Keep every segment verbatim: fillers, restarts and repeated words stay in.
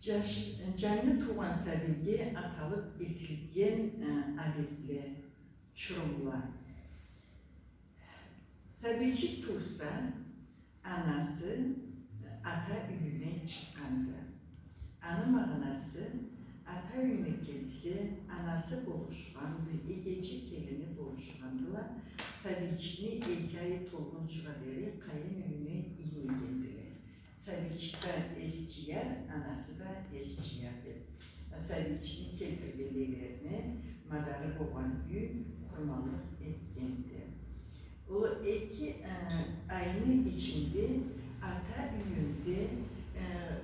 Джаш-, джангы туугъан сабийге аталыкъ этилген, э, адетле, чурумла. Сабийчик туса, анасы, э, ата юйюне чыкъгъанды. Аны магъанасы, ата юйюне келсе, анасы болушханды, эгечи келини болушхандыла, сабийчикни эки ай толгъунчугъа дери къайын юйюне иймегендиле. Сабийчик да эс джыяр, анасы да эс джыяр деб. Сабийчикни келтиргенлерине мадары болгъан юй къурманлыкъ этгенди. Ол эки, э, айны ичинде ата юйюнде, э,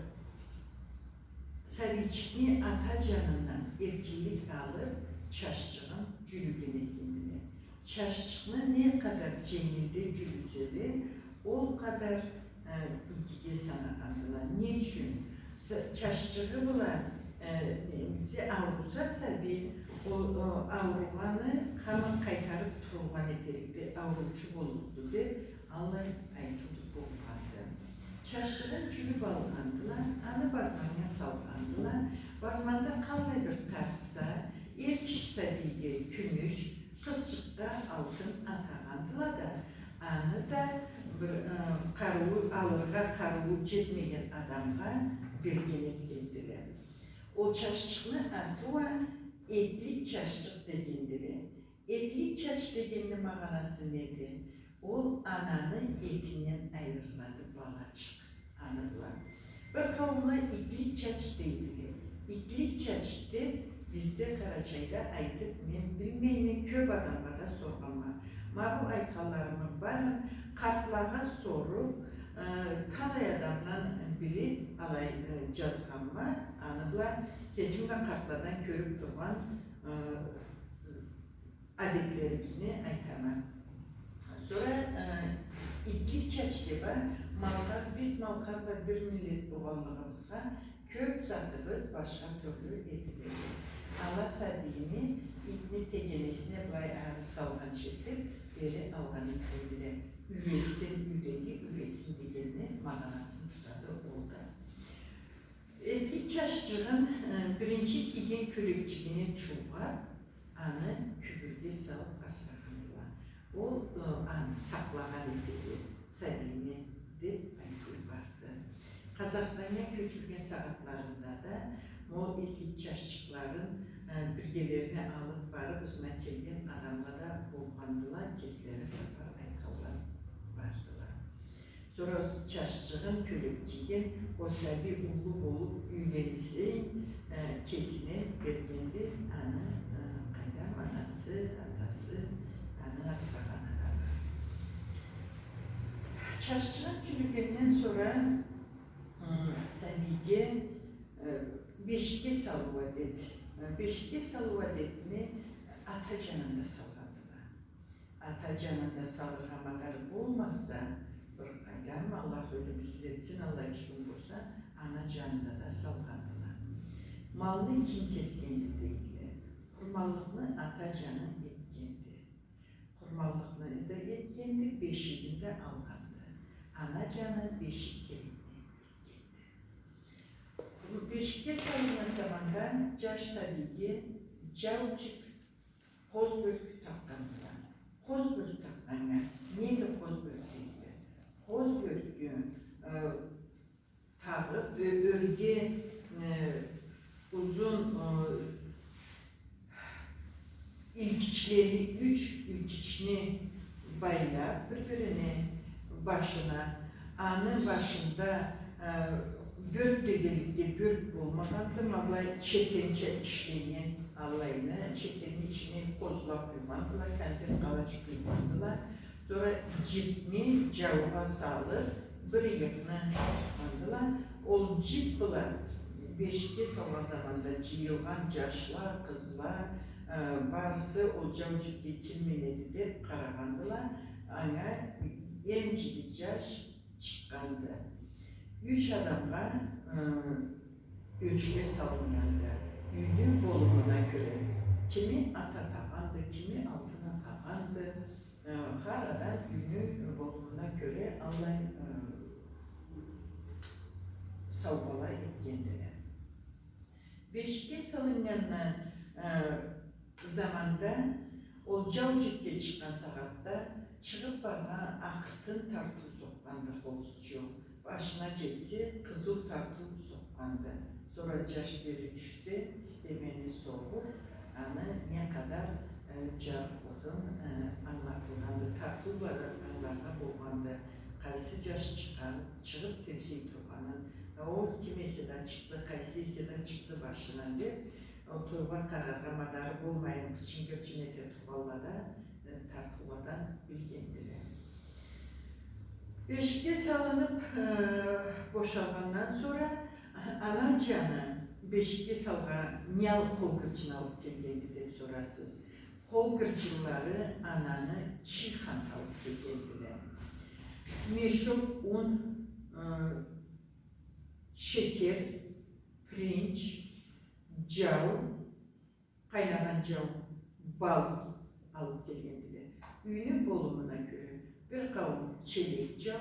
сабийчикни ата джанындан эркинлик алыб, чаччыгъын джюлюген этгендиле. Чаччыкъны не къадар дженгилде джюлюселе, ол къадар, э, игиге санагъандыла. Не ючюн? С-, чаччыгъы бла, э, немеси, ауруса сабий, ол, э, ауругъанны хаман къайтарыб тургъан этерикди, ауруучу боллукъду деб, аллай айтыуду болгъанды. Чаччыгъын джюлюб алгъандыла, аны базманнга салгъандыла. Базманда къаллай бир тартса, эр киши сабийге кюмюш, къызчыкъгъа алтын атагъандыла да, аны да бир, ы, къарыуу, алыргъа къарыуу джетмеген адамгъа берген этгендиле. Ол чаччыкъны аты уа этлик чаччыкъ дегендиле. Этлик чач дегенни магъанасы неди? Ол ананы этинден айырылады балачыкъ. Аны бла. Бир къауумла итлик чач дейдиле. Итлик чач деб бизде Къарачайда айтыб мен билмейме, кёб адамгъа да соргъанма. Ма бу айтханларымы барын къартлагъа соруб, э, талай адамдан билиб алай, э, джазгъанма. Аны бла кесим да къартладан кёрюб тургъан, э, адетлерибизни айтама. Сора, э, итлик чач деб а, малкъар, биз малкъарла бир миллет болгъанлыгъыбызгъа, кёб затыбыз башха тюрлю этиледи. Ала сабийни итни тегенесине былай ары салгъанча этиб, бери алгъан этгендиле. Юресин, юйдеги юресин дегенни магъанасын тутады ол да. Этлик чаччыгъын, э, биринчи кийген кёлекчигине чулгъаб, аны кюбюрге салыб асырагъандыла. Ол, э, аны сакълагъан этеди сабийни, деб айтыу барды. Къазахстаннга кёчюрген сагъатларында да ол этлик чаччыкъларын, э, биргелерине алыб барыб, ызына келген адамла да болгъандыла, кеслери хапар айтханла бардыла. Сора ол чаччыгъын, кёлекчигин, ол сабий уллу болуб, юйленсе, э, кесине бергенди аны, э, къайдам, анасы, атасы, аны асырагъан адамы. Чаччыгъын джюлюгенден сора, м, сабийге, э, бешикге салыу адет. Э, бешикге салыу адетни ата джанында салгъандыла. Ата джанында салыргъа мадар болмаса, бир къайдам, Аллах ёлюмсюз этсин, аллай джурум болса, ана джанында да салгъандыла. Малны ким кесгенди дейдиле? Къурманлыкъны ата джаны этгенди. Къурманлыкъны да этгенди, бешигин да алгъанды. Ана джаны бешик керекни этгенди. Бешикге салыннган заманда джаш сабийге джаучик къоз бёрк такъгъандыла. Къоз бёрк такъгъаннга неди къоз бёрк дейдиле? Къоз бёркню, э, тагъыб, ё-, ёрге, э, узун, э, илкичлени, юч илкични байлаб бир-бирини башына, аны башында, э, бёрк дегенликге бёрк болмагъанды, ма былай четенча ишленнген аллайны, четенни ичине къозла къуйгъандыла, конфет, къалач къуйгъандыла. Сора джипни джаугъа салыб, бир ыйыкъны тутхандыла. Ол джип бла бешикге салгъан заманда джыйылгъан джашла, къызла, э, барысы ол джаучикге ким минеди деб къарагъандыла. Анга эм джигит джаш чыкъгъанды. Юч адамгъа, э, ёчле салыннганды. Юйню болумуна кёре. Кими ат атагъанды, кими алтын атагъанды. Э, хар адам юйню болумуна кёре аллай, э, саугъала этгендиле. Бешикге салыннган, э, заманда ол джау джетге чыкъгъан сагъатда чыгъыб баргъан акъыртын тартыу сокъгъанды къобузчу. Башына джетсе, къызыу тартыу сокъгъанды. Сора джаш бери тюшсе, истемейин согъуб, аны не къадар, э, джарыкълыгъын, э, ангылатылгъанды. Тартыу бла да ангыларгъа болгъанды. Къайсы джаш чыкъгъан, чыгъыб тебсей тургъанын, ол ким эсе да чыкъды, къайсы эсе да чыкъды башына деб, ол тойгъа къараргъа мадары болмайын, хычын-гырчын эте тургъанла да, э, тартыуладан билгендиле. Бешикге салыныб, э, бошалгъандан сора, ана джаны бешикге салгъан не алыб, къол гырчын алыб келгенди деб сорасыз. Къол гырчынлары ананы чий хант алыб келгендиле. Мешок ун, э, шекер, пиринч, джау, къайнагъан джау, бал алыб келгендиле. Юйню болумуна кёре, бир къауум челек джау,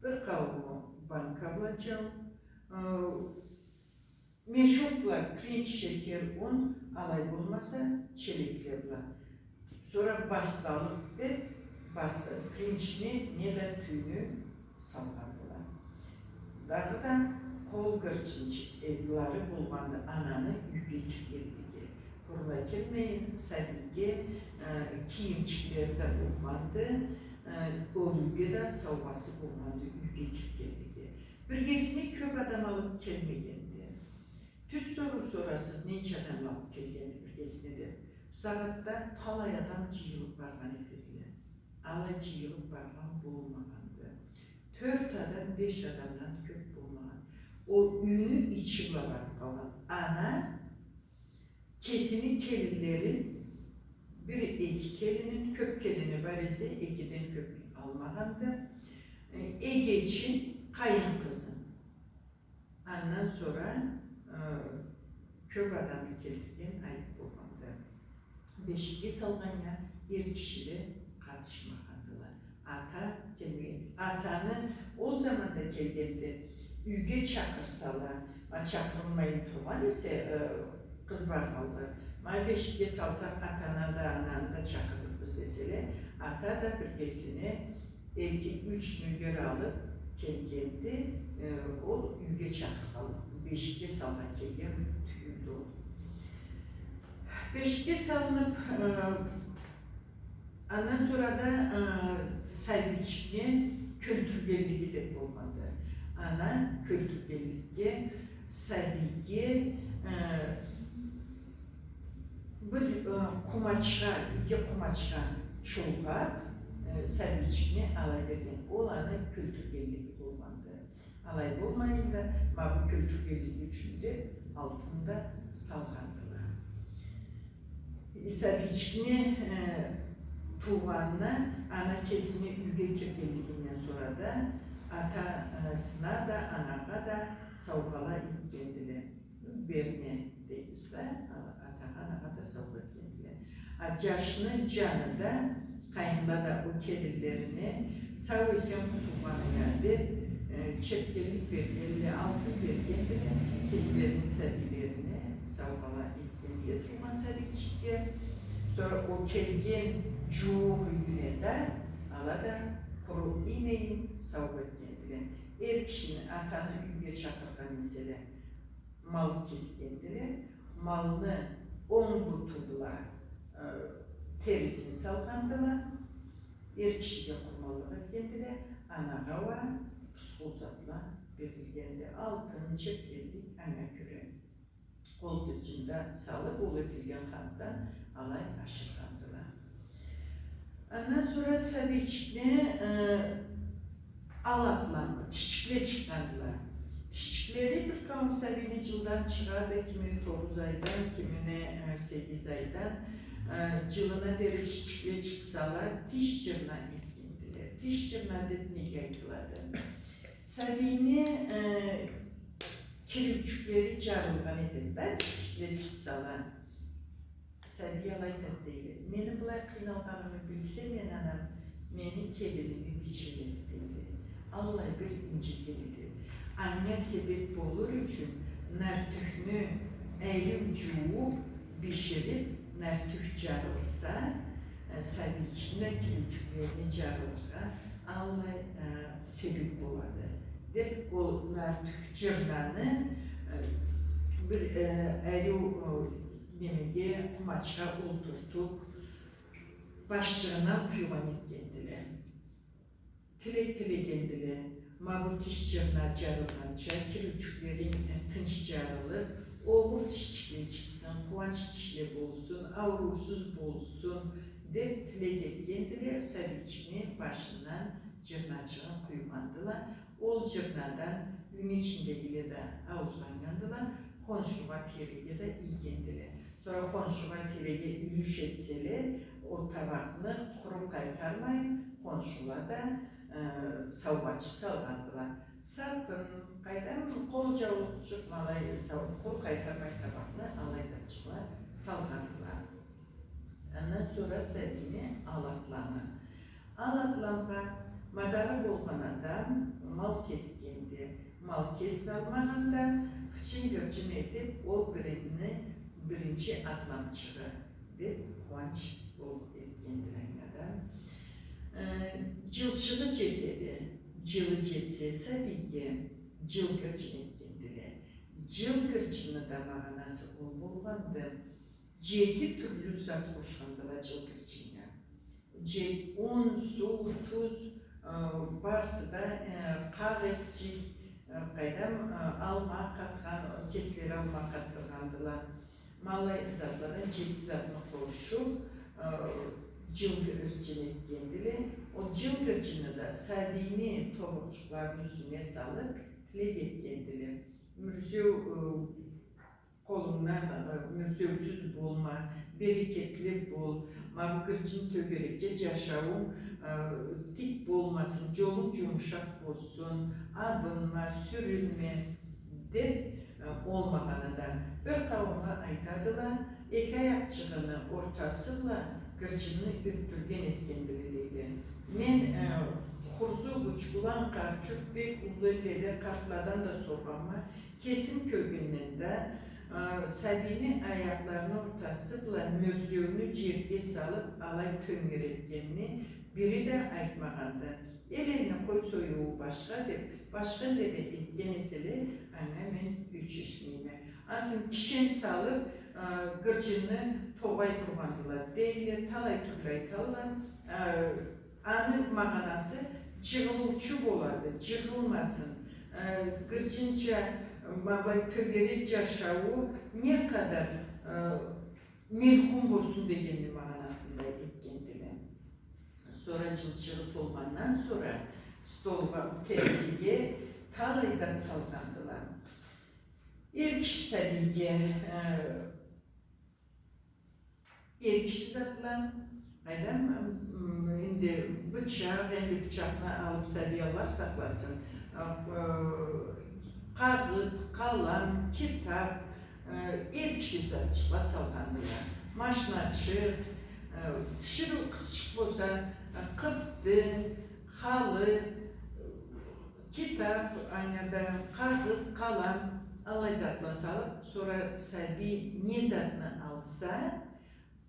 бир къаууму банка бла джау, э, мешок бла пиринч, шекер, ун, алай болмаса, челекле бла. Сора басталыб деб, баста-, пиринчни неда тюйню салгъандыла. Дагъыда къол гырчынчыкълары болгъанды ананы юйге киргенлиги. Къуру да келмейин, сабийге, э, кийимчиклери да болгъанды, э, ол юйге да саугъасы болгъанды юйге киргенлиги. Биргесине кёб адам алыб келмегенди. Тюз соруу сорасыз, ненча адам алыб келгенди биргесине деб. Бусагъатда талай адам джыйылыб баргъан этедиле. Алай джыйылыб баргъан болмагъанды. Тёрт адам, беш адамдан кёб болмагъан. Ол юйню ичи бла барыб къалгъан. Ана кесини келинлерин, бир-эки келинин, кёб келини бар эсе, экиден кёб алмагъанды. Э, эгечин, къайын къызын. Андан сора, э, кёб адамны келтирген айыб болгъанды. Бешикге салгъаннга эр кишиле къатышмагъандыла. Ата келмеген. Атаны ол заманда келгенде юйге чакъырсала, ма чакъырылмайын тургъан эсе, э, къыз баргъанлы. Ма бешикге салсакъ, атаны да, ананы да чакъырырбыз деселе, ата да биргесине эки-юч нёгер алыб келгенди, э, ол юйге чакъыргъан, бешикге салгъан келген тюйюлдю ол. Бешикге салыныб, э, андан сора да, э, сабийчикни кёлтюргенлиги деб болгъанды. Ана кёлтюргенликге, сабийге, э, бир, э, къумачха, иги къумачха чулгъаб, э, сабийчикни ала берген. Ол аны кёлтюргенлиги болгъанды. Алай болмайын да, ма бу кёлтюргенлиги ючюн деб алтын да салгъандыла. Сабийчикни, э, туугъанына, ана кесини юйге киргенлигинден сора да атасына да, анагъа да саугъала этгендиле. Берне дейбиз да, а-, атагъа, анагъа да саугъа этгендиле. А джашны джаны да, къайынла да ол келинлерине сау-эсен къутулгъанынга деб, э, чепкенлик бергендиле, алтын бергендиле, кеслерини сабийлерине саугъала этгендиле туугъан сабийчикге. Сора ол келген джууукъ юйюне да ала да къуру иймейин саугъа этгендиле. Эр кишини, атаны юйге чакъыргъан эселе, мал кесгендиле, малны онг буту бла, э, терисин салгъандыла, эр кишиге къурманлыкъ этгендиле, анагъа уа пусхул затла берилгенди, алтын, чепкенлик, анга кёре. Къол гырчын да салыб, ол этилген хантдан алай ашыргъандыла. Андан сора сабийчикни, э, алатла, тишчикле чыкъгъандыла. Тишчиклери бир къауум сабийни джылдан чыгъады, кимини тогъуз айдан, кимини, э, сегиз айдан, э, джылына дери тишчикле чыкъсала, тиш джырна этгендиле. Тиш джырна деб неге айтылады? Сабийни, э, кириучюклери джарылгъан этеди да, тишчикле чыкъсала. Сабий алай айтады дейди: «Мени былай къыйналгъанымы билсе мени анам, мени келиними бичер эди», — дейди. Аллай бир инджиген эди. Анга себеб болур ючюн нартюхню Ариу джууб, бишириб, нартюх джарылса, э, сабийчикни да кирчиклерини джарылыргъа аллай, э, себеб болады. Деб ол нартюх джырнаны, э, бир, э, ариу, э, немеге, къумачха олтуртуб, башчыгъына къуйгъан этгендиле. Тилек тилегендиле, ма бу тиш джырна джарылгъанча, кирчиклеринг, э, тынч джарылыб, огъур тишчикле чыкъсын, къууанч тишле болсун, ауруусуз болсун, деб тилек этгендиле, сабийчикни башындан джырначыгъын къуйгъандыла. Ол джырнадан юйню ичиндегиле да ауузланнгандыла, хоншугъа, тийреге да ийгендиле. Сора хоншугъа, тийреге юлюш этселе, ол табакъны къуру къайтармай, хоншула да, э, саугъачыкъ салгъандыла. Сапын, къайдам, къол джаулукъчукъ, ма алай сау-, къуру къайтармай табакъны, аллай затчыкъла салгъандыла. Андан сора сабийни ал атламы. Ал атламгъа мадары болгъан адам мал кесгенди. Мал кесалмагъанда, хычын-гырчын этиб, ол бирини биринчи атламчыгъы, деб къууанч болуб этгендиле анга да. Э, джылчыгъы джетеди. Джылы джетсе сабийге, джыл гырчын этгендиле. Джыл гырчынны да магъанасы ол болгъанды. Джети тюрлю зат къошхандыла джыл гырчыннга. Джет-, ун, суу, туз, э, барысы да, э, къакъ эпчик, э, къайдам, э, алма къатхан, кеслери алма къатдыргъандыла. Ма аллай затладан джети затны къошуб, э, джыл гырчын этгендиле. Ол джыл гырчынны да сабийни тобукъчукъларыны юсюне салыб, тилек этгендиле. Мюрзеу, э, Къолунгдан, э, мюрзеусюз болма, берекетли бол, ма бу гырчын тёгерекча джашауунг, э, тик болмасын, джолунг джумушакъ болсун, абынма, сюрюнме, деб, э, ол магъанада. Бир къауумла айтадыла, эки аякъчыгъыны ортасы бла гырчынны ётдюрген этгендиле, дейди. Мен, э, Хурзугуч, Улан-Къар, Джуртбек уллу элледе къартладан да соргъанма, кесим кёргенден да, э, сабийни аякъларыны ортасы бла мёрзеуню джерге салыб, алай тёнгеретгенни бири да айтмагъанды. Эл элни къой союуу башха деб, башха элледе этген эселе, анга мен ёч эшитмейме. Ансы кишен салыб, э, гырчынны тогъай тургъандыла, дейле, талай тюрлю айталла, э, Аны магъанасы джыгъылыучу болады, джыгъылмасын. Э, гырчынча, ма былай тёгерек джашауу не къадар, э, мерхум болсун дегенни магъанасында этгендиле. Сора джылчыгъы толгъандан сора столгъа, тепсиге талай зат салгъандыла. Эр киши сабийге, э, Эр киши затла, къайдам, м, энди бычакъ, энди бычакъны алыб сабий, Аллах сакъласын, э, къагъыт, къалам, китаб, э, эр киши затчыкъла салгъандыла. Машиначыкъ, э, тиширыу къызчыкъ болса, э, къыпты, халы, китаб, анга да къагъыт, къалам, аллай затла салыб, сора сабий не затны алса,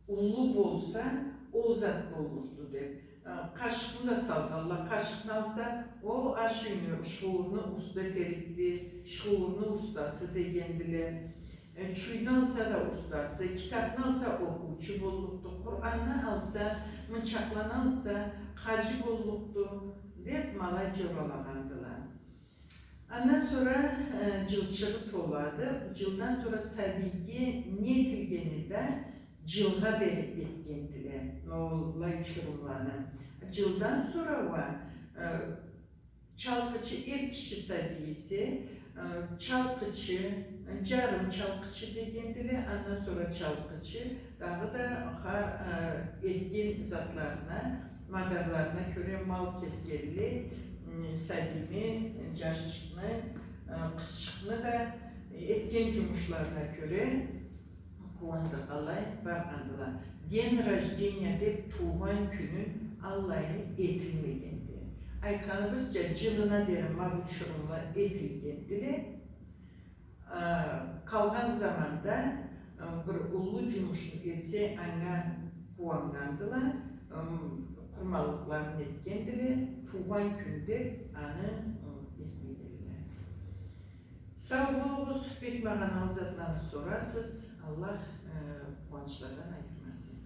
уллу болса, ол зат боллукъду деб. Э, къашыкъны да салгъанла, къашыкъны алса, ол аш юйню, шхуурну уста этерикди, шхуурну устасы дегендиле. Э, чюйню алса да устасы, китабны алса окъуучу боллукъду, Къуранны алса, мынчакъланы алса, хаджи боллукъду, деб ма алай джоралагъандыла. Андан сора, э, джылчыгъы толады, джылдан сора сабийге не этилгени да джылгъа дери этгендиле, оллай чурумланы. Джылдан сора уа, э, Чалкъычы, эр киши сабий эсе, э, чалкъычы, джарым чалкъычы дегендиле, андан сора чалкъычы, дагъыда хар, э, этген затларына, мадарларына кёре мал кесгенлей, м, сабийни, джашчыкъны, э, къызчыкъны да этген джумушларына кёре, Къууандыргъанлай баргъандыла. День рождения деб туугъан кюнюн аллайын этилмегенди. Айтханыбызча, джылына дери ма бу чурумла этилгендиле. А, къалгъан заманда, э, бир уллу джумушну этсе, анга къууаннгандыла, м, къурманлыкъларын этгендиле, туугъан кюн деб аны, м, этмейдиле. Сау болугъуз, бек магъаналы затланы сорасыз. Аллах, э, къууанчладан айырмасын.